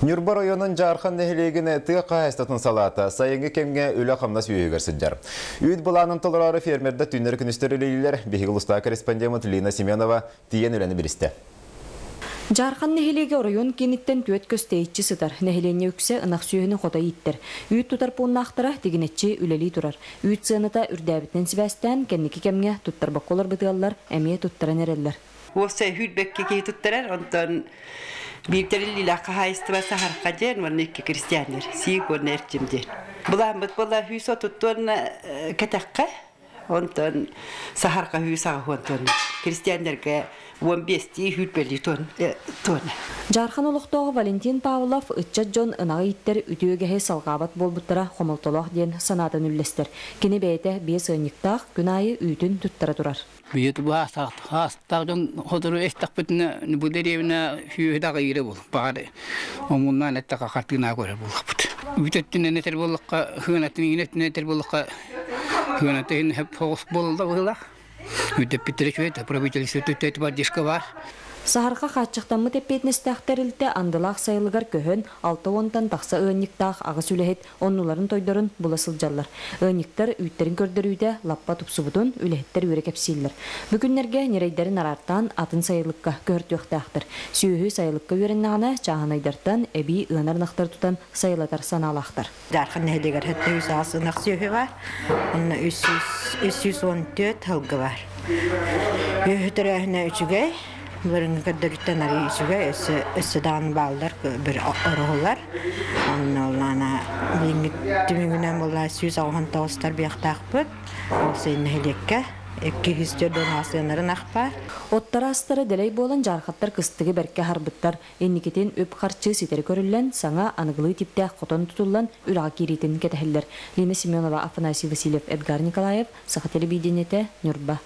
Ньурба оройуонун Дьаархан нэһилиэгин тыа хаһаайыстыбатын салаата сайыҥҥы кэмҥэ үлэ-хамнас үөһүгэр сылдьар. Үүт былаанын толороору фермердэр түүннэри-күнүстэри үлэлииллэр. Биһиги улуустааҕы корреспондеммыт Лина Семенова тиийэн үлэни билистэ. Дьаархан нэһилиэгэ оройуон кииниттэн түөрт көс тэйиччи сытар. Нэһилиэнньэ үксэ ынах сүөһүнү хото ииттэр. Үүт тутар пууннаахтара тигинэччи үлэлии турар. Үүт сыаната үрдээбитинэн сибээстээн, кэнники кэмҥэ туттарбакка олорбут ыаллар эмиэ туттаран эрэллэр. Уопсай сүүрбэккэ киһи туттарар, онтон биир тэриллиилээх хаһаайыстыба Саһарха диэн уонна икки крестьяннар, Сиик уонна Эрчим диэн. Былааммыт буолла 130 тонна кэтэххэ, онтон Саһарха 180 тонна. Крестьяннарга 15-тии сүүрбэлии тонна. Дьаархан олохтооҕо Валентин Павлов ыччат дьон ынаҕы ииттэр үтүө үгэһи салҕаабат буолбуттара хомолтолоох диэн санаатын үллэстэр. Кини бэйэтэ биэс ыанньыктаах, күн аайы үүтүн туттара турар. Саастаах дьон сотору эстэхпитинэ бу дэриэбинэ сүөһү да аҕыйыыра буолуо. Баҕар омуннаан эттэххэ хартыынаа көрөр буоллахпыт. Үүт өттүнэн этэр буоллахха, сыанатын иҥин өттүнэн этэр буоллахха, сыаната иһин сөп соҕус буолла быһыылаах. Үрдэппиттэрэ үчүгэй да, правительство өттүттэн поддержка баар. Саһарҕа хааччахтаммыт эппиэтинэстээх тэрилтэ андылаах сайылыгар көһөн, алта уонтан тахса ыанньыктаах аҕыс үлэһит оннуларын-тойдорун була сылдьаллар. Ыанньыктар үүттэрин көрдөрүүтэ лаппа тупсубутун үлэһиттэр үөрэ кэпсииллэр. Бу күннэргэ ньирэйдэрин араартаан атын сайылыкка көһөртүөхтээхтэр. Сүөһү сайылыкка үөрэннэҕинэ, чааһынайдартан эбии ыанар ынахтары тутан сайылатар санаалаахтар. Дьаархан нэһилиэгэр 708 ынах сүөһү бар. Онно 314 сылгы бар. Үөһү төрөөһүнэ үчүгэй. Былырыҥҥы көрдөрүттэн арыый үчүгэй, өссө өссө даҕаны бааллар бір ороһулар. Онно олаана билиҥҥи түмүгүнэн буолла 189 тарбыйахтаахпыт. Ол сайын нэһилиэккэ 204 сыанарын ахпа. Оттара-астара дэлэй буолан дьаархаттар кыстыгы бэркэ аһарбыттар. Инникитин үп-харчы ситэри көрүллэн, саҥа аныгылыы типтээх хотон тутуллан үлэҕэ киириитин кэтэһэллэр. Лина Семенова, Афанасий Васильев, Эдгар Николаев, Саха телевидениетэ, Ньурба.